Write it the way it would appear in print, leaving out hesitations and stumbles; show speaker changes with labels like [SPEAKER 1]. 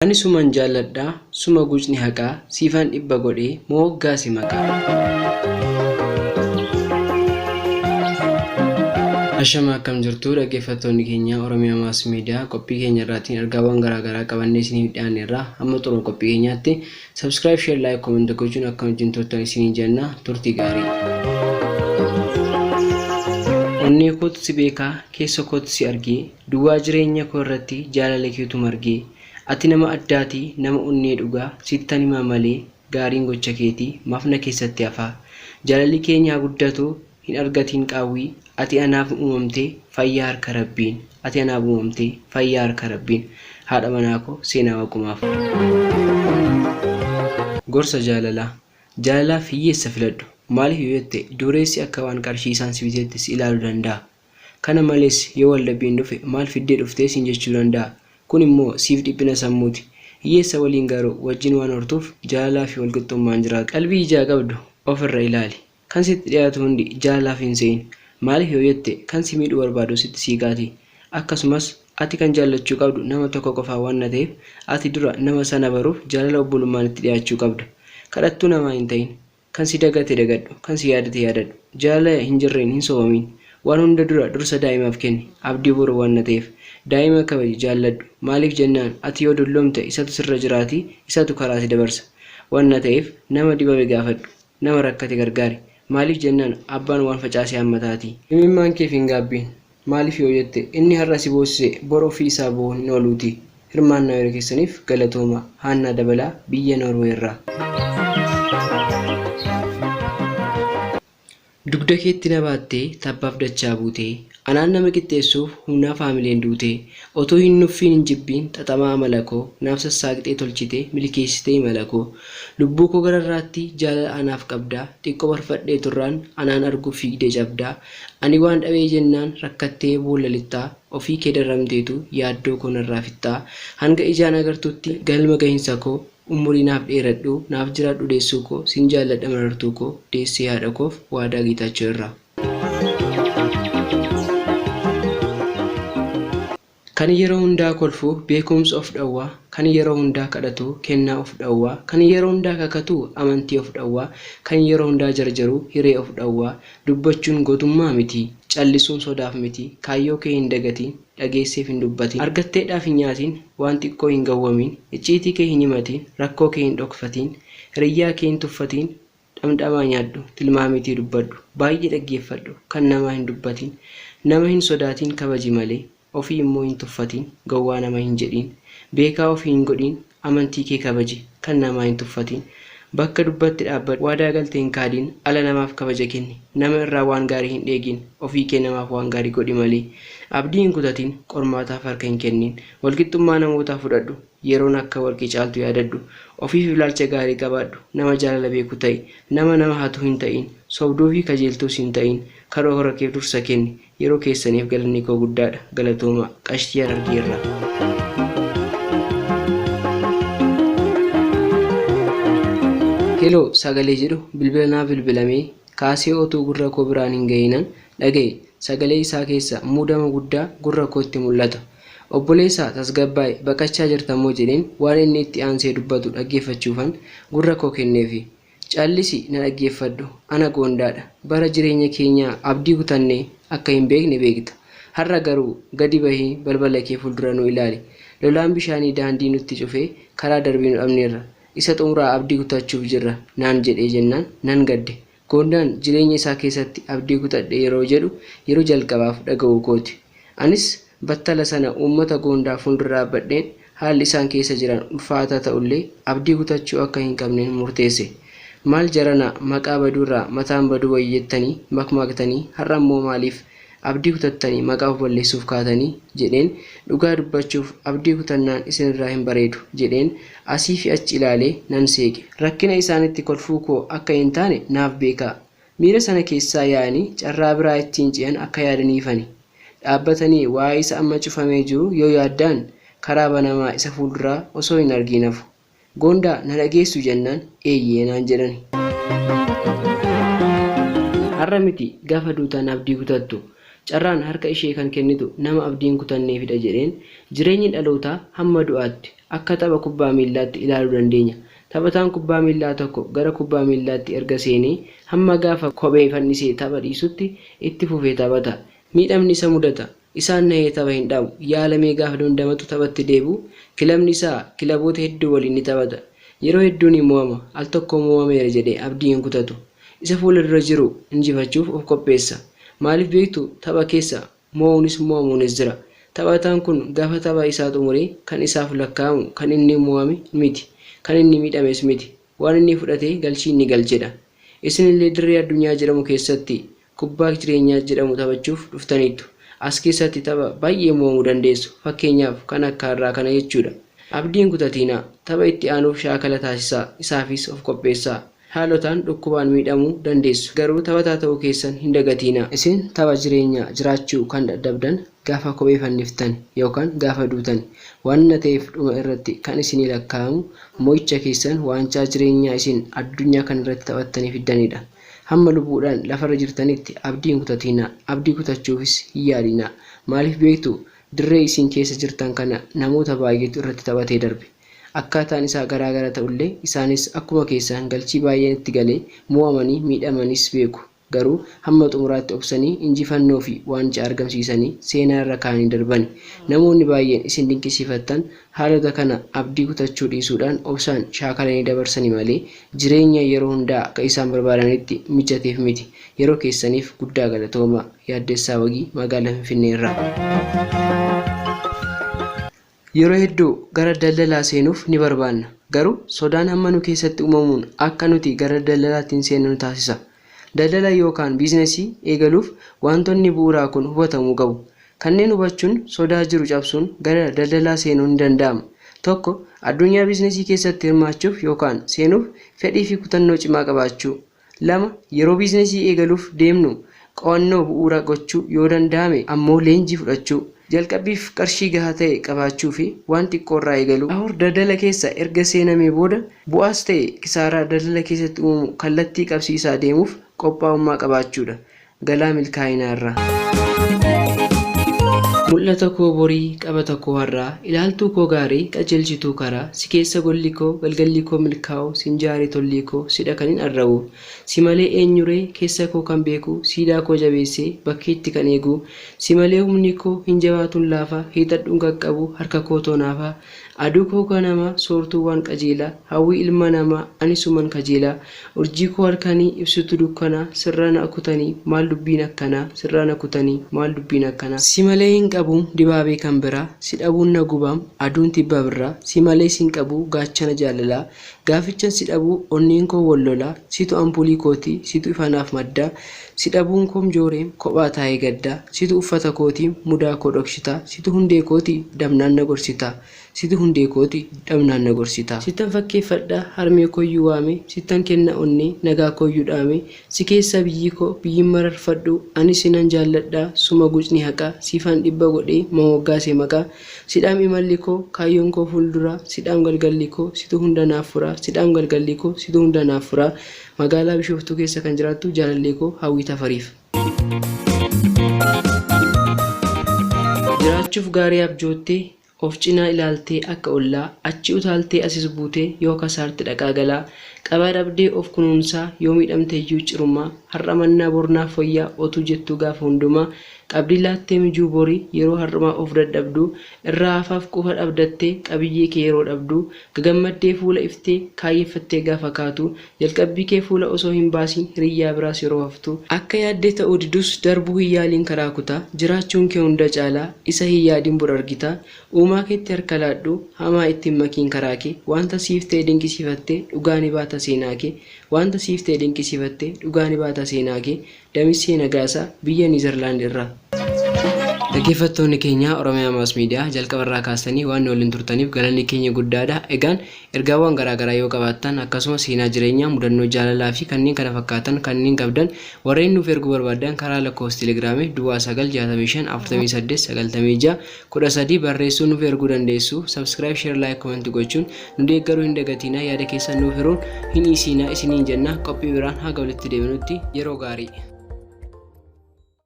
[SPEAKER 1] Ani suman jaalladha, suma gucni haqaa, siifan dhibba godhee moggaase maqaa. Ashama, akkam jirtu dhaggeeffattoonni keenya Oromiyaa Maas Miidiyaa? Qophii keenya irraatiin ergaawwan garaagaraa qabannee isiniif dhiyaanne irraa hamma xumura qophii keenyaatti subscribe, share, like, comment gochuun akka wajjin turtan isiniin jenna. Turtii gaarii. Onnee kootu si beekaa, keessa kootu si argee, duwwaa jireenya koo irratti jaalala keetu margee. Ati nama addaati, nama onnee dhugaa, sittan himaa malee gaariin gocha keetii maaf na keessatti hafaa. Jaalalli keenya haa guddatu, hin argatiin qaawwii, ati anaaf uumamtee fayyaa harka Rabbiin, ati anaaf uumamtee fayyaa harka Rabbiin. Haadha manaa koo Seenaa Waqumaaf. Gorsa jaalalaa. Jaalalaaf hiyyeessa filadhu. Maaliif yoo jette, dureessi akka waan qarshii isaan si biteetti si ilaaluu danda'a. Kana malees yoo waldhabbiin dhufe maal fiddee dhuftee siin jechuu danda'a. Kun immoo siif dhiphina sammuuti. Hiyyeessa waliin garuu wajjin waan hortuuf jaalalaa fi walqixxummaan jiraatu. Qalbii ijaa qabdu of irra ilaali. Kan sitti dhiyaatu hundi jaalalaaf hin se'in. Maaliif yoo jette, kan si miidhuu barbaadu sitti siiqaati. Akkasumas ati kan jaallachuu qabdu nama tokko qofaa waan ta'eef ati dura nama sana baruuf jaalala obbolummaan itti dhiyaachuu qabda. Kadhattuu namaa hin ta'in. Kan si dagate dagadhu, kan si yaadate yaadadhu. Jaalala hin jirreen hin sobamin. Waan hunda dura dursa daa'imaaf kenni. Abdii boru waan ta'eef. Daa'ima kabaji, jaalladhu. Maaliif jennaan, ati yoo dulloomte isatu sirra jiraatii, isatu karaa si dabarsa. Waan ta'eef nama dhibame gaafadhu. Nama rakkate gargaari. Maaliif jennaan, abbaan waan facaase hammataati. Imimmaan keef hin gaabbiin. Maaliif yoo jette, inni har'a si boossise bor ofii isaa boo'uun hin ooluuti. Hirmaannaa yeroo keessaniif galatooma. Haannaa Dabalaa, biyya Noorwee irraa. Dugda keetti na baattee tabbaaf dachaa buutee, anaan nama qixxeessuuf humnaaf haamileen duutee, otuu hin nuffiin hin jibbiin xaxamaa amala koo naaf sassaaqxee tolchitee milkeessitee imala koo. Lubbuu koo gararraatti jaalala anaaf qabdaa, xiqqoo barfadhee turraan anaan arguuf fiigdee cabdaa, ani waan dhabee jennaan rakkattee boolla lixxaa, ofii kee darramteetu yaaddoo koo narraa fixxaa, hanga ijaan agartutti galma gahinsa koo umurii naaf dheeradhu, naaf jiraadhu deessuu koo, sin jaalladha marartuu koo, deessee haadha koof Waadaa Geetaachoo irraa. Kan yeroo hundaa kolfu beekumsa of dhowwaa, kan yeroo hundaa kadhatu kennaa of dhowwaa, kan yeroo hundaa kakatu amantii of dhowwaa, kan yeroo hundaa jarjaru hiree of dhowwaa. Dubbachuun gootummaa miti, callisuun sodaaf miti, kaayyoo kee hin dagatiin, dhageesseef hin dubbatin, argatteedhaaf hin nyaatin, waan xiqqoo hin gawwamin, icciitii kee hin himatin, rakkoo kee hin dhokfatin, hiriyyaa kee hin tuffatin, dhamdhamaa nyaadhu, tilmaamiitii dubbadhu, baay'ee dhaggeeffadhu, kan namaa hin dubbatin, nama hin sodaatin, kabaji malee, ofii immoo hin tuffatin, gowwaa nama hin jedhin, beekaa ofii hin godhin, amantii kee kabaji, kan namaa hin tuffatin, bakka dubbatti dhaabbadhu, waadaa galte hin kaadin, ala namaaf kabaja kenni, nama irraa waan gaarii hin dheegin, ofii kee namaaf waan gaarii godhi malee, abdii hin kutatin, qormaataaf harka hin kennin, walqixxummaa namootaa fudhadhu, yeroon akka warqii caaltu yaadadhu, ofiif ilaalcha gaarii qabaadhu, nama jaalala beeku ta'i, nama nama hatu hin ta'in, sobduu fi kajeeltuus hin ta'in, karoora keef dursa kenni. Yeroo keessaniif galanni koo guddaadha. Galatooma. Qashtii Harargee irraa. Heloo sagalee jedhu bilbila naa bilbilamee kaasee otuu gurra koo biraan hin gahinan dhagaye. Sagalee isaa keessa muudama guddaa gurra kootti mul'ata. Obboleessaa, tasgabbaa'e, baqachaa jirtamoo jedheen waan inni itti aansee dubbatu dhaggeeffachuufan gurra koo kenneefi. Callisi na dhaggeeffadhu, ana Goondaadha. Bara jireenya keenyaa abdii kutannee akka hin beekne beekta. Har'a garuu gadi bahii balbala kee fuuldura nu ilaali. Lolaan bishaanii daandii nutti cufee karaa darbinu dhabneerra. Isa xumuraa abdii kutachuuf jirra naan jedhee jennaan nan gadde. Goondaan jireenya isaa keessatti abdii kutadhe yeroo jedhu yeroo jalqabaaf dhaga'uu kooti. Anis battala sana uummata Goondaa fuuldura dhaabbadheen haalli isaan keessa jiran ulfaataa ta'ullee abdii kutachuu akka hin qabneen murteesse. Maal jarana, maqaa baduurraa mataan baduu wayya jettanii makmaaktanii, har'a immoo maaliif abdii kutattanii maqaa of balleessuuf kaatanii jedheen. Dhugaa dubbachuuf abdii kutannaan isinirraa hin bareedu jedheen asii fi achi ilaalee nan seeqe. Rakkina isaanitti kolfuu koo akka hin taane naaf beekaa. Miira sana keessaa yaa'anii carraa biraa ittiin ce'an akka yaadaniifani. Dhaabbatanii waa'ee isa amma cufamee jiru yoo yaaddaan karaa banamaa isa fuulduraa osoo hin argiin hafu. Goondaa, na dhageessu jennaan eeyyee naan jedhani. Har'a miti gaafa duutaan abdii kutattu. Carraan harka ishee kan kennitu nama abdii hin kutanneefidha jedheen. Jireenyi dhalootaa hamma du'aatti akka tapha kubbaa miillaatti ilaaluu dandeenya. Taphataan kubbaa miillaa tokko gara kubbaa miillaatti erga seenee hamma gaafa kophee fannisee tapha dhiisutti itti fufee taphata. Miidhamni isa mudata. Isaan nahee tapha hin dhaabu. Yaalamee gaafa dandamatu taphatti deebi'u. Kilabni isaa kilaboota hedduu waliin ni taphata. Yeroo hedduu ni mo'ama. Al tokko mo'ameera jedhee abdii hin kutatu. Isa fuula dura jiru injifachuuf of qopheessa. Maaliif beektuu? Tapha keessa mo'uunis mo'amuunis jira. Taphataan kun gaafa tapha isaa xumuree kan isaaf lakkaa'amu kan inni mo'ame miti. Kan inni miidhames miti. Waan inni fudhatee galchii inni galchedha. Isinillee dirree addunyaa jedhamu keessatti kubbaa jireenyaa jedhamu taphachuuf dhuftaniittu. As keessatti tapha baay'ee mo'amuu dandeessu. Fakkeenyaaf kan akka har'aa kana jechuudha. Abdii hin kutatiinaa. Tapha itti aanuuf shaakala taasisaa. Isaafis of qopheessaa. Haalotaan dhukkubaan miidhamuu dandeessu. Garuu taphataa ta'uu keessan hin dagatiinaa. Isin tapha jireenyaa jiraachuu kan dadhabdan gaafa kophee fanniftan yookaan gaafa duutani. Waanna ta'eef dhuma irratti kan isinii lakkaa'amu mo'icha keessan waancaa jireenyaa isin addunyaa kanarratti taphattanii fiddanidha. Hamma lubbuudhaan lafarra jirtanitti abdii hin kutatiinaa. Abdii kutachuufis hin yaadinaa. Maaliif beektuu? Dirree isin keessa jirtan kana namoota baay'eetu irratti taphatee darbe. Akkaataan isaa garaa gara ta'ullee isaanis akkuma keessan galchii baay'een itti galee mo'amanii miidhamaniis beeku. Garuu hamma xumuraatti obsanii injifannoo fi waancaa argamsiisanii seenaa irra kaa'anii darbani. Namoonni baay'een isin dinqisiifattan haalota kana abdii kutachuu dhiisuudhaan obsaan shaakalanii dabarsani malee jireenya yeroo hundaa akka isaan barbaadanitti mijateef miti. Yeroo keessaniif guddaa galatoomaa. Yaaddessaa Wagii Magaalaa Finfinnee irraa. Yeroo hedduu gara daldalaa seenuuf ni barbaanna. Garuu sodaan hamma nu keessatti uumamuun akka nuti gara daldalaatti hin seenne nu taasisa. Daldala yookaan biizinasii eegaluuf waantonni bu'uuraa kun hubatamuu qabu. Kanneen hubachuun sodaa jiru cabsuun gara daldalaa seenuun ni danda'ama. 1, Addunyaa biizinasii keessatti hirmaachuuf yookaan seenuuf fedhii fi kutannoo cimaa qabaachuu. 2, Yeroo biizinasii eegaluuf deemnu qo'annoo bu'uura gochuu, yoo danda'ame ammoo leenjii fudhachuu. Jalqabbiif qarshii gahaa ta'e qabaachuu fi waan xiqqoorraa eegaluu. 4, Daldala keessa erga seenamee booda bu'aas ta'e kisaaraa daldala keessatti uumamu kallattii qabsiisaa deemuuf qophaa'ummaa qabaachuudha. Galaa milkaa'inaa irraa. Mul'ata koo borii, qabata koo har'aa, Ilaaltuu koo gaarii, qajeelchituu karaa, Si keessa golli koo, galgalli koo milkaa'u, Sin jaare tollii koo, sidha kanin arrabu. Si malee eenyuree, keessa koo kan beeku, Siidaa koo jabeessee, bakkeetti kan eegu? Si malee humni koo, hin jabaatun laafa, Hiixadhuun qaqqabu, harka kootoo naafa. Aduu koo ganamaa, soortuu waan qajeelaa, Hawwii ilma namaa, ani suman kajeelaa. Urjii koo halkanii, ibsituu dukkanaa, Sirraa na kutanii, maal dubbiin akkanaa, Sirraa na kutanii, maal dubbiin akkanaa. Si malee hin qabuum, dibaabee kan biraa, Si dhabuun na gubaam, aduun tibba birraa, Si malees hin qabuu, gaachana jaalalaa, Gaafichan si dhabuu, onneen koo wal lolaa, Situ ampuulii kootii, situ ifa naaf maddaa, Si dhabuun koom jooreem, kophaa taa'ee gaddaa, Situ uffata kootiim, mudaa koo dhoksitaa, Situ hundee kooti, dabnaan na gorsitaa. Situ hundee kooti, dhabnaan na gorsita. Sittan fakkeeffadha, harmee kooyyuu waame, Sittan kenna onnee, nagaa kooyyuu dhaame, Si keessaa biyyi koo, biyyin mararfadhu, Ani sinan jaalladha, suma gucni haqaa, Siifan dhibba godhee, mamoggaase maqaa. Sidhaam imalli koo, kaayyoon koo fuuldura, Sidhaam galgalli koo, situ hunda naaf fura, Sidhaam galgalli koo, situ hunda naaf fura. Magaalaa Bishooftuu keessa kan jiraattu jaalallee koo Hawwii Tafariif. Jiraachuuf gaarii abjoottee Of cinaa ilaaltee akka ollaa Achi utaaltee asis buutee Yoo kasaarte dhaqaa galaa Qabaa dhabdee of kunuunsaa Yoo miidhamteyyuu cirumaa Har'a mannaa bor naaf wayyaa Otuu jettuu gaafa hundumaa Qabdii laattee mijuu borii Yeroo har'umaa of dadhabduu Irraa hafaaf quufa dhabdattee Qabiyyee kee yeroo dhabduu Gagammaddee fuula iftee Kaayyeffattee gaafa kaatuu Jalqabbii kee fuula osoo hin baasiin Hiriyyaa biraas yeroo haftu. Akka yaadde ta'uu didus Darbuu hin yaaliin karaa kutaa Jiraachuun kee hunda caalaa Isa hin yaadin bor argitaa Uumaa keetti harka laadhu Hamaa itti hin makiin karaa kee Wanta siif ta'e dinqisiifattee Dhugaa ni baata seenaa kee Wanta siif ta'e dinqisiifattee Dhugaa ni baata seenaa kee Damissee Nagaasaa biyya Niizerlaand irraa. Dhaggeeffattoonni keenya Oromiyaa Maas Miidiyaa jalqaba irraa kaastanii waan nu waliin turtaniif galanni keenya guddaadha. Egaan ergaawwan garaa garaa yoo qabaattan akkasuma seenaa jireenyaa, mudannoo jaalalaa fi kanneen kana fakkaatan kanneen qabdan warreen nuuf erguu barbaaddan karaa lakkoofsa telegiraamii duwwaa 9 65 48 96 13 barreessuun nuuf erguu dandeessu. Subscribe, share, like, comment gochuun nu deeggaruu hin dagatiinaa. Yaada keessan nuuf hiruun hin dhiisiinaa isiniin jenna. Qophii biraan haga walitti deebinutti yeroo gaarii.